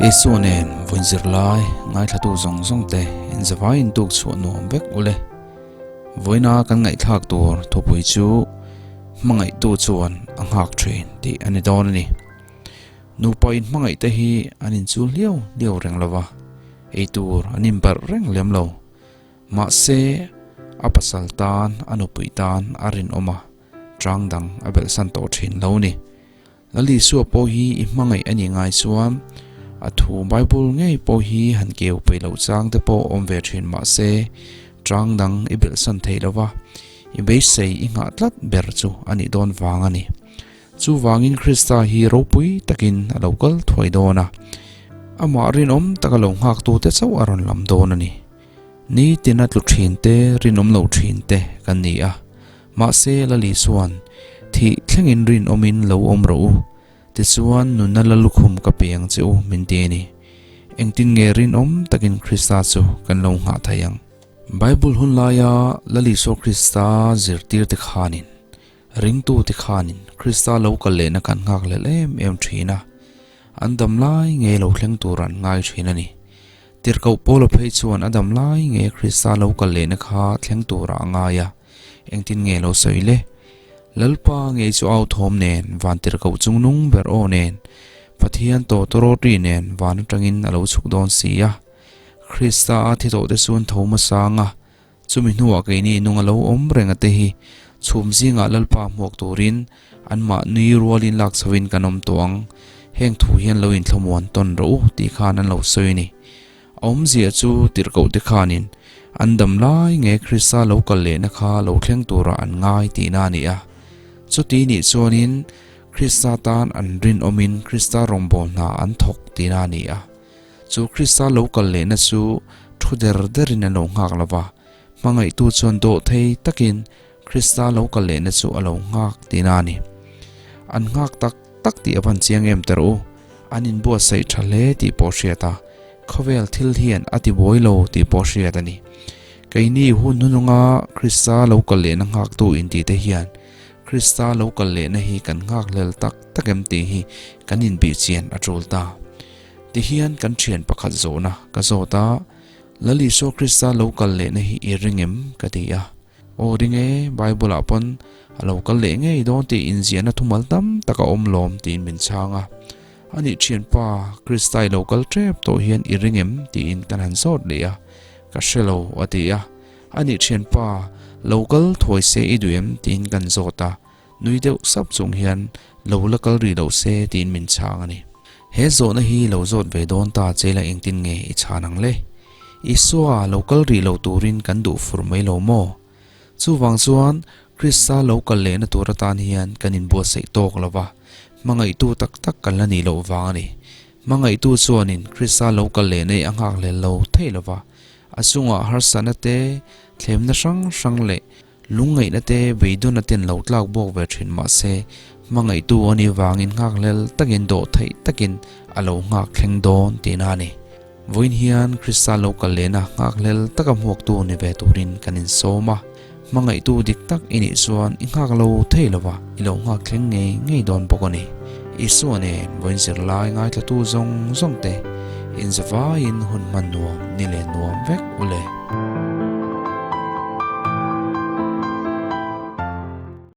Isua nen vawiin zirlai ngaithlatu zawng zawng te inzavai intuk chhuah nuam vek ule. Vawiina kan ngaihthlak tur thupui chu hmangaihtu chuan a nghak thin tih a ni dawn a ni. Nupa inhmangaih te hi an inchul hliau hliau reng lova, eitur an inbarh reng lem lo. Mahse, a pasal tan, a nupui tan a rinawm a, chang dang a belhsan tawh thin lo ni. Lal Isua pawh hi i hmangaih a nih ngai chuan a thu Bible ngei pawh hi han keu peih loh chang te pawh awm ve thin mahse, chang dang i belhsan thei lo va, i beisei i nghah tlat ber chu a nih dawn vang a ni. Chuvangin Krista hi ropui takin a lo kal thuai dawn a, amah rinawm taka lo nghaktute chauh a rawn lam dawn a ni. Nitin a tlu thin te, rinawm lo thin te kan ni a. Mahse Lal Isua'n, Thih thlengin rinawmin lo awm rawh u, tichuan nunna la lukhum ka pe ang che u, min ti a ni. Engtin nge rinawm takin Krista chu kan lo nghah thei ang? Bible hun laia Lal Isua Krista zirtirte khanin, ringtute khanin Krista lo kal lehna kan nghakhlelh em em thin a, an dam lai nge lo thleng tur an ngai thin a ni. Tirhkoh Paula phei chuan a dam lai nge Krista lo kal lehna kha thleng turah a ngai a, engtin nge lo sawi le? Lalpa ngei chu au thawm nen, van tirhkoh chung nung ber aw nen, Pathian tawtawrawtri nen van atangin a lo chhuk dawn si a. Krista a thi tawhte chuan tho hmasang a, chumi hnuah keini nung a lo awm reng a te hi chhum zingah Lalpa hmuak turin anmahni rualin lak chhoin kan awm tawh ang. Heng thu hian lo inthlamuan tawn rawh u tih khan an lo sawi a ni. A awmzia chu tirhkoh te khanin an dam lai nge Krista lo kal lehna kha lo thleng turah an ngai tihna a ni a. Chuti nih chuanin Krista tan an rinawmin Krista rawngbâwl hna an thawk tihna a ni a. Chu Krista lo kal lehna chu thu der derin an lo nghak lo va, hmangaihtu chuan dawh thei takin Krista lo kal lehna chu a lo nghak tihna a ni. An nghak tak tak tih a van chiang em ta rawh u, an inbuatsaih tha hle tih pawh hriat a, khawvel thil hian a ti buai lo tih pawh hriat a ni. Keini hun hnununga Krista lo kal lehna nghaktu intihte hian Krista lo kal lehna hi kan nghakhlel tak tak em tih hi kan inbihchian a tul ta. Tihian kan thian pakhat zawhna ka zawt a, Lal Isua Krista lo kal lehna hi i ring em? ka ti a. Aw ring e, Bible ah pawn a lo kal leh ngei dawn tih inziahna thumal tam tak a awm lawm tiin min chhang a. Anih thianpa, Krista i lo kal tep tawh hian i ring em? tiin kan han zawt leh a, Ka hre lo a ti a. Anih thianpa, lo kal thuai se i duh em? tiin kan zawt a. Nui deuh sap chung hian lo la kal rih loh se tiin min chhang a ni. He zawhna hi lo zawt ve dawn ta che la engtin nge i chhan ang le? Isua lo kal rih lo turin kan duh fur mai lo maw? Chuvang chuan Krista lo kal lehna tur atan hian kan inbuatsaih tawk lo va, hmangaihtu tak tak kan la nih loh vang a ni. Hmangaihtu chuanin Krista lo kal lehna hi a nghakhlel lo thei lo va, a chungah harsatna te, thlemna hrang hrang leh Lungngaihna te beidawna ten lo tlak bawk ve thin mahse, hmangaihtu a nih vangin nghakhlel takin dawh theih takin a lo nghak thleng dawn tihna a ni. Vawiin hian Krista lo kal lehna nghakhlel taka hmuaktu ni ve turin kan insawm a, hmangaihtu dik tak i nih chuan i nghak lo thei lova i lo nghak thleng ngei ngei dawn bawk a ni. Isua nen vawiin zirlai ngaithlatu zawng zawng te inzavaiin hun hman nuam ni leh nuam vek u le.